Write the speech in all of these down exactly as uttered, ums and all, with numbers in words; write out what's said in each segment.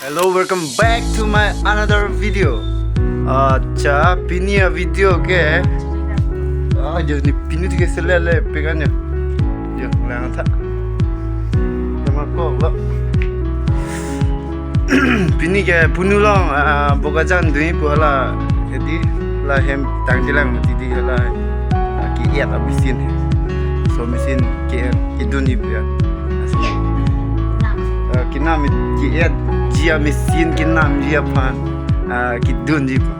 Hello, welcome back to my another video. Acha, pini a-video ke. Ah, jo ni pinu tike sele le pekan jo. Jo, lang tha. Nama ko lo. Pini ke Punu along, ah, Bokajan dui pu hala. Jadi la hem tangtelang mati di hala. Ki-et a-machine. So machine ki-et, kidunji pu ya. Ah, kinam ki-etji a-machine kinamji aphan, ah, kidunji pu.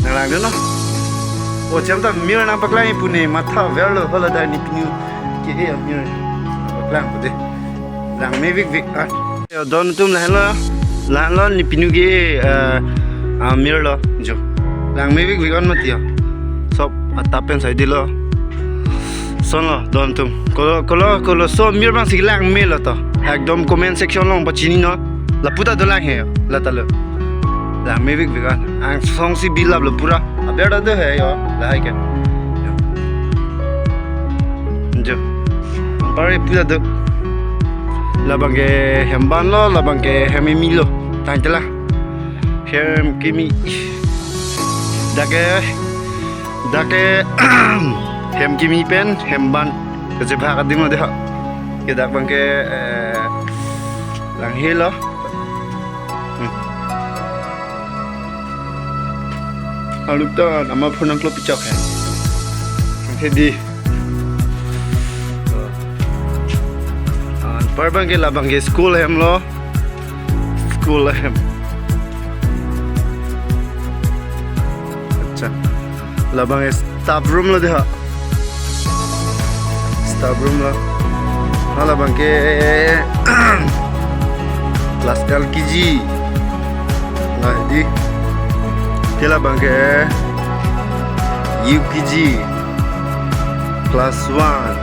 Nang langdun non. O, cham ta mir nangpaklang pu ne matha verlo, hala dak ni pinu ke-e mir nangpaklang pu de. Langme vik vik an. Yo, don atum lahenlo, lahenlo ni pinu ke, eh, ah, mir lo, jo. Langme vik vik an mati yo. Sob atap pen sai dilo. Sonlo, don atum. Kolo, kolo, kolo, so mir abang si langme lo to. Ekdom comment section along pachini non. Lapu ta dolang he, la ta lo. Langme vik vik an. Angsong si bilap lo pura. Aber ta do he yo, lahai ke. Jo. Anpar pu ta do. Labang ke hem ban lo, labang ke hem kimi lo. Tangtela. Hem kimi. Dak ke, dak ke hem kimi pen hem ban. Kachebak adim lo de ha. Ke dak abang ke, eh, lang helo. Hmm. Alu ta nama phone nangklo pichok he. He di. Anpar abang ke labang ke school hem lo. School hem. Acha. Labang ke staff room lo de ha. Staff room lo. Hala abang ke class L K G. Nah, di. Ke labang ke U K G. Class one.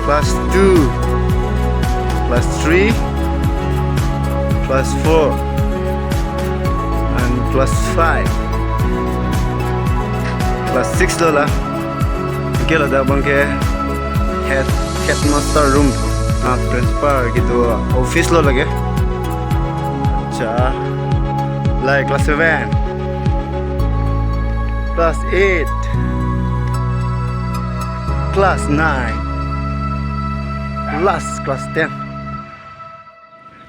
Class two. Class three. Class four. And class five. Class six lo la. Ke ladak abang ke head, headmaster room. Ah, principal kedo office lo lake. Acha. Lahai class seven. Class eight. Class nine. Last class ten.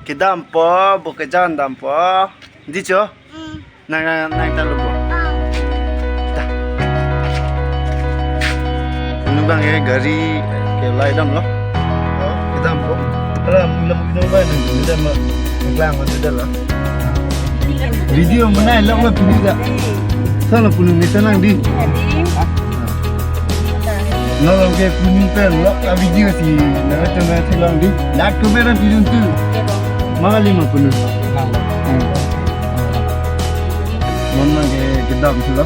Kedampo, Bokajan dampo. Di cho? Mm. Nang, nang, nang ta lo po. Ah. Ta. Punu abang ke gari ke lai damlo. Oh, kedampo. Hala, mula mula ba nang, mula ma, nang lang ma, mula la. Video mana lo ma punu ta. Sala punu ni ta nang di. Nang ke punu pen lo a video si nang ta nang thelang di. Dak tu meran punu tu. Mangali ma punu. Hmm. Non abang ke kedam si lo.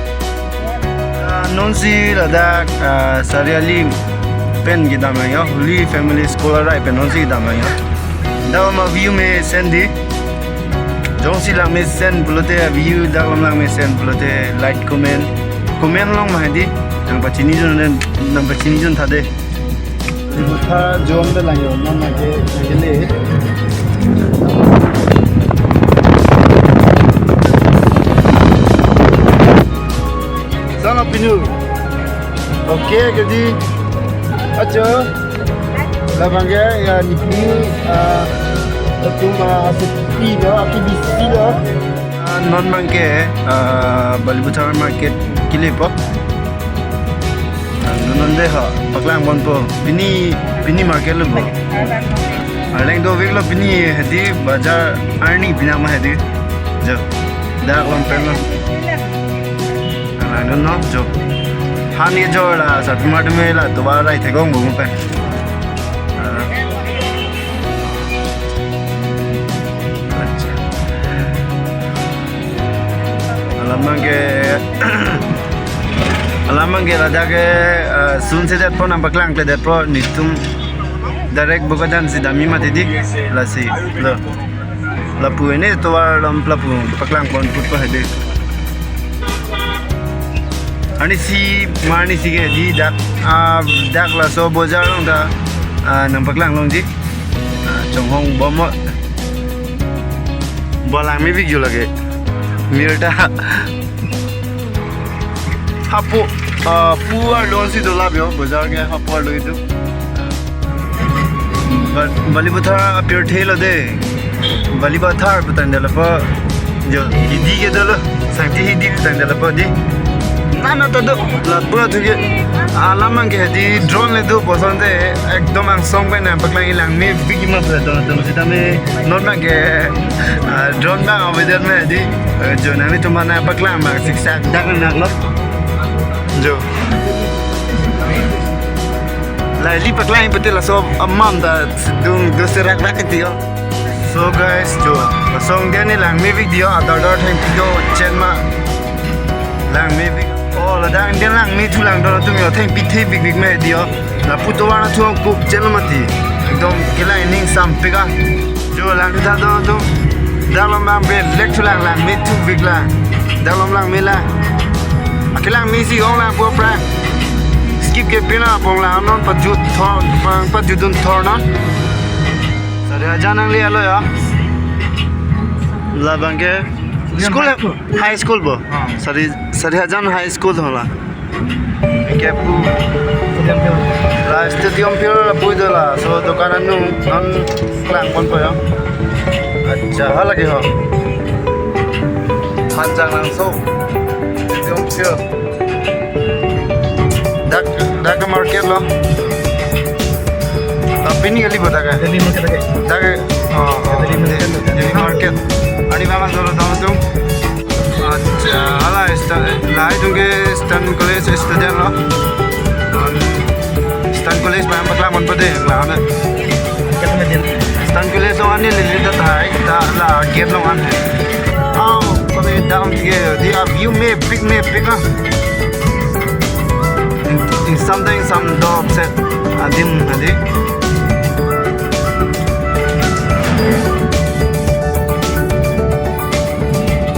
Ah, non si ladak, ah, Sariali pen kedam lang yo. Holy Family School arai pen non si kedam lang yo. Dak ma view mesen di. Jongsi langmesen pulote, view dak lam langmesen pulote, like, comment. Comment along ma di. Nang pachini jun, nang pachini jun tha de. Ibu tha jom de lang yo, non abang ke, abang ke le. Sala punu. Okay, ke di. Acha. Labang ke ya ni punu, ah, atum, ah, asepi lo, aki bisi lo. Ah, non abang ke, ah, Balipathar market kelepo. Ah, non non de ha, paklang ponpo. Pini, pini market lo bo. Arleng dovik lo pini hedi bazar arni pini ma hedi. Jo. Dak lam pen lo. Ah, non non jo. Hani jo la, sa pima de me la, to ba rai thekong bo pe. Ah. Acha. Alam abang ke, alam abang ke ladak ke, eh, sunse detpo nang paklang kledetpo nelitum direct Bokajan si dam-i mati di lasi lo. Lapu ini tovar lam lapu paklang pon putpa hedi. Arnisi, arnisi ke di dak, ah, dak laso bojar along ta, ah, nang paklang longji. Ah, Chonghong bomot. Bo langmepik jo lake. Mir ta. Hapu, ah, pu arlo si dolap jo, bazar ke hapu arlo itum. But Balipathar apirthe lo de. Balipathar putang dalapo. Jo, hidi ke dolo. Sangti hidi putang dalapo di. Nana ta do. Lapu athu ke. Alam abang ke di drone le do boson de. Ekdom angsong pen nangpaklang, langmepik ma pura don don sitame non abang ke, ah, drone abang avedet ma di, eh, jo nanglitum aphan nangpaklang abang siksak dak nang lo. Jo. La ili paklang pute laso amam ta dung do serak rak ti jo. So guys, jo, laso angdeng ne langmepik jo, ador ador thengpi jo, chen ma. Langmepik. Oh, ladak angdeng langme thu lang don atum jo, thengpi thepikpik ma di jo. Lapu tovar atum kuk chen lo mati. Ekdom kelang ning sampik a. Jo lang tha don atum. Dak along abang pen lek thu lang, langme thupik lang. Dak along langme lang. Akelang me si ong lang pu aphrang. Skip ke pina pong lang non pajut thor, pang pajut dun thor non. Sarihajan nangle lo jo. Labang ke school, high school bo. Ah. Sari, Sarihajan High School thola. Ke pu. Stadium field. La stadium field lapu do la. So dokan anung non klang ponpo jo. Acha, hala ke ho. Panjang langsung. Stadium field. Dak, dak ke market lo. Tapi ini kali buat dak ke? Daily market lagi. Dak ke, oh, oh, daily market. Daily market. Ani mama dolo tahu tu. Acha, hala sta-, lahai atum ke Eastern College student lo. Eastern College abang paklang ponpo de, la na. Eastern College along ani lili ta tahai, ta la gate along an hai. Oh, kami down ke, di a view mepik mepik ah. In, in something some dog set adim adi.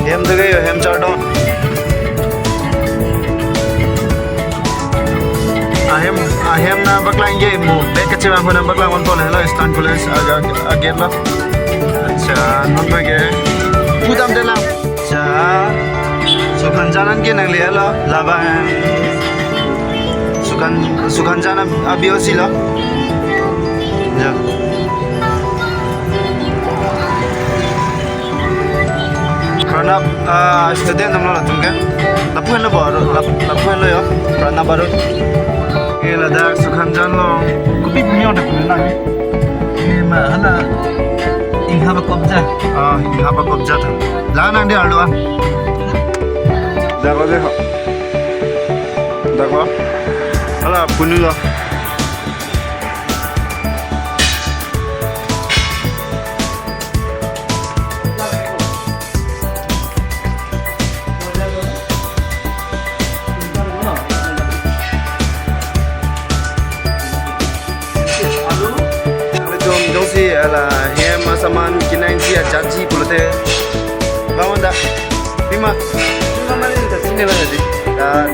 Hem dege jo, hem chardon. Ahem, ahem nangpaklang ke mo. Bek kecil aku nangpaklang on pole lo Eastern College aga, agen lo. Acha, non bagi. Pudam de lang. Acha. Sukhanjan an ke nangle lo. Labang. Sukhan, Sukhanjan ab-, abi osi lo. Ja. Pranab, ah, student atum lo latum ke. Lapu henlo bo, lap-, lapu henlo jo. Pranab aru. Ke ladak Sukhanjan along. Kopi punya dak punya na. Ke ma hala. Ingha ba kobja. Ah, ingha ba kobja ta. La nang de arlo ah. Dak lo de ho. Dak lo. Hala punu lo. Alu, alu jong, jongsi ala hem asaman kinangji ajatji pulote. Bang, anda. Pima. Pima mari kita sini lah tadi. Dak,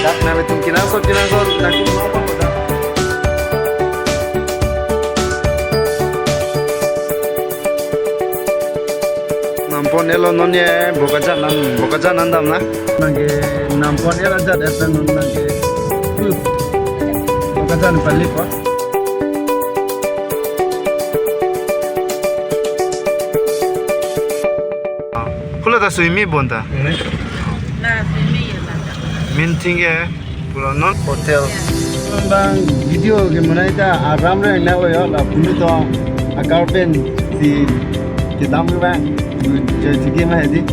dak nanglitum kenangsot, kenangsot, nanglitum mau apa, dak? Nampon-et lo non ye, Bokajan an, Bokajan an dam na. Nangke nampon-et ajat-et non nangke. Uh. Bokajan pali po. Hula ta sui me bonta. Na sui me ya na. Min thing ye. Pulo non hotel. Bang video ke menai ta aram reng na yo la punu to akar pen si kedam ke bang. Jai sigi ma hedi.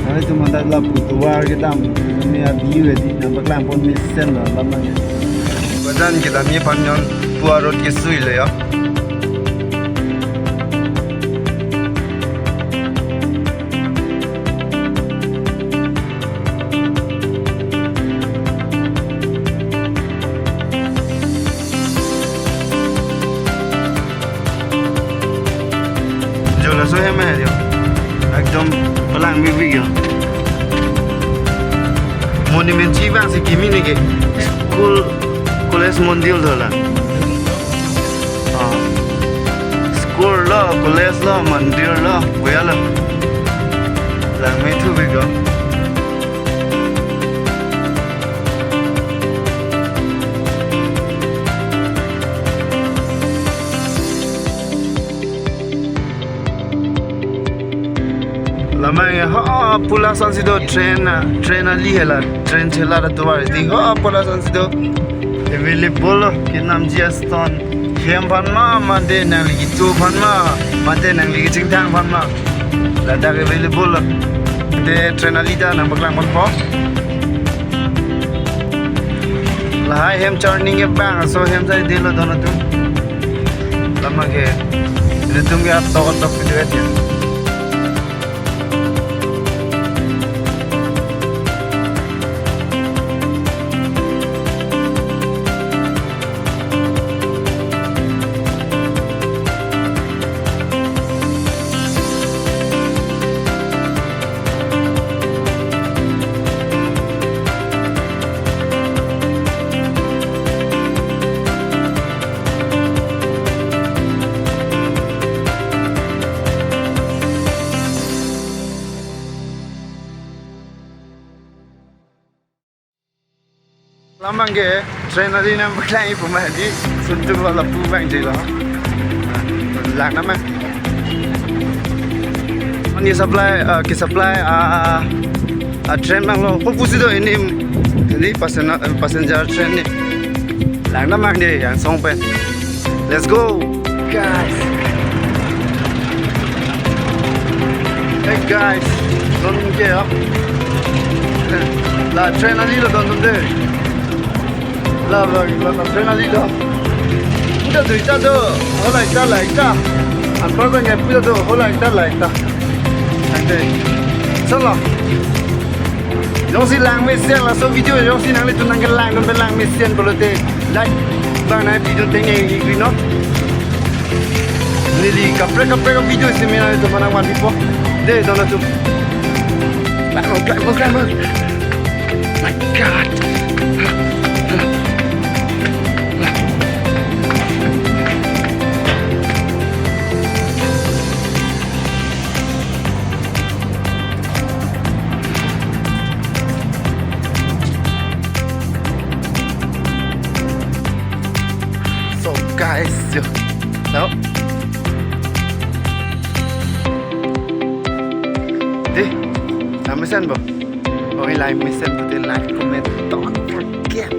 Nanglitum manda lapu tovar kedam. Ni a view hedi. Nangpaklang pon mesen lo lam nang. Bajan kedam ye panyon pu arot ke sui le yo. Jo laso hem hai jo. Ekdom palang bibik jo. Monument chevangsi kimi neke. School, college mondil dola. Ah. School College lo, mandir lo, puya lo. Langme thu bego. Lamang ya, ha, pulasan si do train, ah, train ali hela, train chela da tuar di, ha, pulasan si do. Available lo, kenamji aston. Hem aphan ma, mate nangli kecho aphan ma, mate nangli kechingthang aphan ma, ladak available lo. Te train ali ta nangpaklang ponpo. Lahai hem charning ke bang, so hem sai delo don atum. Lamang ke, ilitum ke atok atok video ya. Lamang ke train ali nangpaklang ipu ma di, suntuk wala pu bang je lo. Lang nama. Ani supply, ah, ke supply, ah, ah, train bang lo. Ko pusi do ini, ini pasen-, passenger train ni. Lang nama de yang song pen. Let's go, guys. Hey guys, non ke ya. La train ali lo don de. La la la, la train ali lo. Udah tuh itu tuh. Hola, ita la ita. Anpar ko ngai puja tuh. Hola, ita la ita. Ante. Salam. Jongsi langmesen laso video, jongsi nanglitum nangkelang, nangkelang mesen pulote like bang nang video tengne igri no. Neli kaprek kaprek video si mena itu mana wan pipo. De, don atum. Lang, lang, lang, lang. My God. So guys, yo. Tahu? Deh, langmesen bo. Oke, langmesen, putih like, comment, don't forget.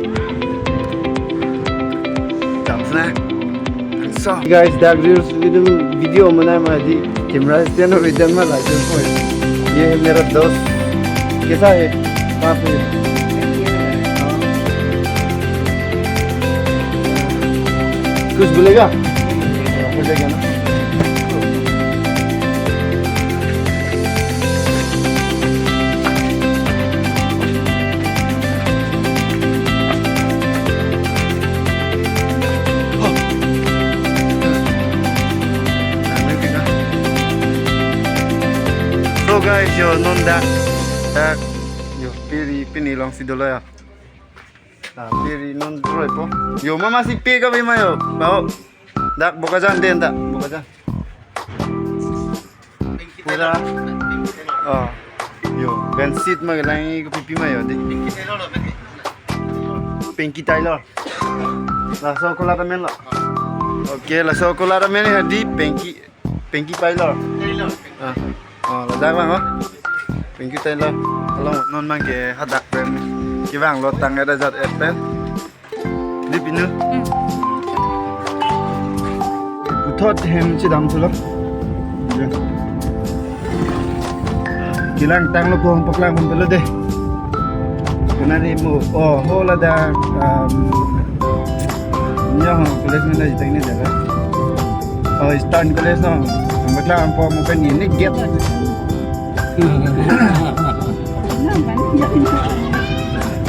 Jam sana. So guys, dak reels video, video menai ma di camera stand ho video ma la jun poi. ये है मेरा दोस्त, कैसा है? पाप है। कुछ बोलेगा? बोलेगा ना? So guys, yo non dak, dak, yo piri pini alongsi dolo ya. Ah, piri non droipo. Yo mama si pe kabi ma yo. Bao. Dak Bokajan den dak Bokajan. Pura. Oh. Yo, bensit ma kelang kopi pi ma yo di. Pinky Tailor. Laso kola tamen lo. Oke, laso kola tamen ya di Pinky, Pinky Tailor. Ah. Oh, ladak bang, oh. Pinky Tailor. Along non bang ke hadak pen. Kevang lo tang ada jat et pen. Di pinu. Hmm. Puthot hem chedam thulo. Kelang tanglo, pohong paklang pon thulo de. Kenari mo, oh, ho ladak, um, nyo ho, college mana jitang ni dala. Oh, Eastern College no. Paklang po mo kan ini gate.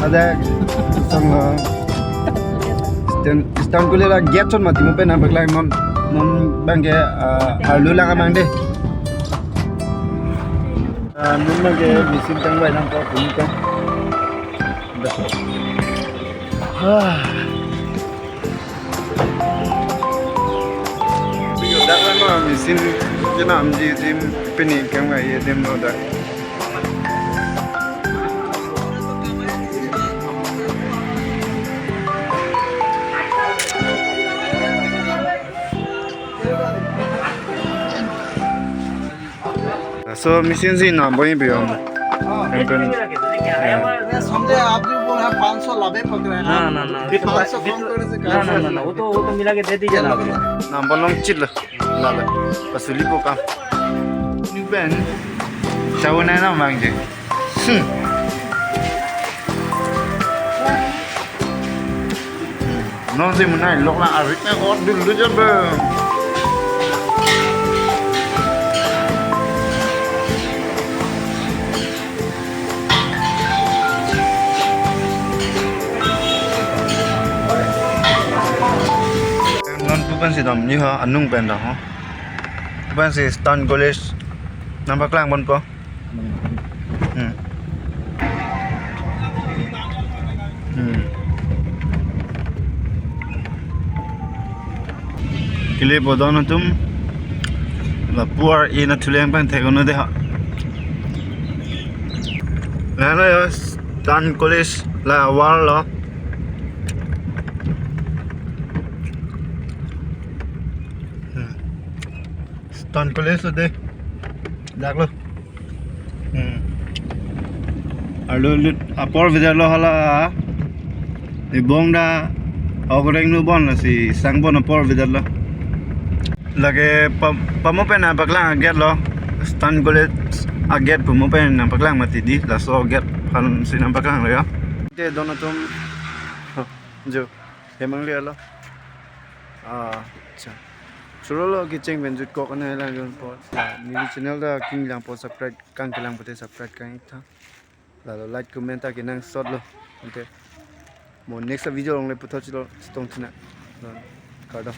Ada song, uh, Eastern, Eastern College la gate ason mati mo pen nangpaklang non, non bang ke, uh, arlo lang amang de. Uh, non bang ke machine tangvai nangpo puni kan. Dah. Ah. Dak lang ma machine. Dim kenamji dim, pini kemai adim lo dak. So machine si nam boi biyom. Em pen. अरे समझे, आप जो बोल रहे हैं पाँच सौ लाभे पकड़े हैं। ना ना ना पाँच सौ कम करने से ना ना ना ना, वो तो वो तो मिला के दे दीजिए ना आप। Nam bolong chit lo. Lalo. Pasuli po kam. Ni ben. Sawo na na mangje. Hmm. Non si menai lok lang arit na kot dulu dulu jaba. Non pu pensi dam ni ha anung pen da ho. Pu pensi Stan College nangpaklang ponpo. Hmm. Hmm. Kili bodon atum lapu ar-e na thuleng pen thek-un-e de ha. Lalo ya Stan College la wall lo. Hmm. Stan College lo de. Dak lo. Hmm. Arlo lut apor bidar lo hala. Ibong da ogreng nu bon si sang bon apor bidar lo. Lake pa- pamo pen nangpaklang a-gate lo. Stan College a-gate pamo pen nangpaklang mati di. Laso gate aphan si nangpaklang lo ya. Te don atum. Jo. Hemang le alo. Ah, acha. Churolo kecheng pen jutkok anai lang jon po. Neli channel ta king lang po subscribe kang kelang pute subscribe kang ik tha. Lalo like comment ta kenangsot lo. Okay. Mo next video along le puthot chilo chetong thina. Kardom.